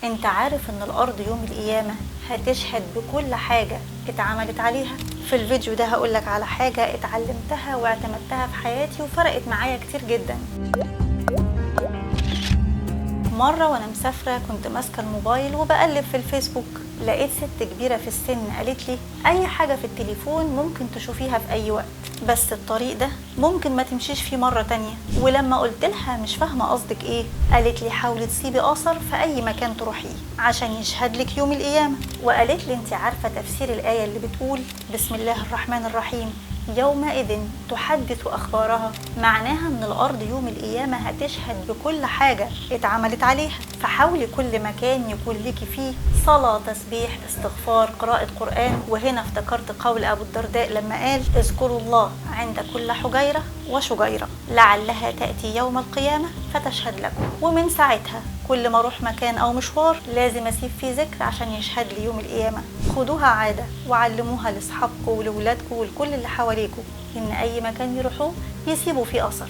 انت عارف ان الارض يوم القيامة هتشهد بكل حاجة اتعملت عليها؟ في الفيديو ده هقولك على حاجة اتعلمتها واعتمدتها في حياتي وفرقت معايا كتير جدا. مرة وانا مسافرة كنت ماسكة الموبايل وبقلب في الفيسبوك، لقيت ست كبيرة في السن قالت لي اي حاجة في التليفون ممكن تشوفيها في اي وقت، بس الطريق ده ممكن ما تمشيش فيه مرة تانية. ولما قلت لها مش فاهمة قصدك ايه، قالت لي حاولي تسيبي اثر في اي مكان تروحيه عشان يشهد لك يوم القيامة. وقالت لي انت عارفة تفسير الآية اللي بتقول بسم الله الرحمن الرحيم يومئذ تحدث أخبارها؟ معناها إن الأرض يوم القيامة هتشهد بكل حاجة اتعملت عليها. فحاولي كل مكان يكون ليكي فيه صلاة، تسبيح، استغفار، قراءة قرآن. وهنا افتكرت قول أبو الدرداء لما قال اذكروا الله عند كل حجيرة وشجيرة لعلها تأتي يوم القيامة فتشهد لكم. ومن ساعتها كل ما اروح مكان او مشوار لازم اسيب فيه ذكر عشان يشهد لي يوم القيامة. خدوها عادة وعلموها لاصحابكم ولولادكم ولكل اللي حواليكم، ان اي مكان يروحوه يسيبوا فيه اثر.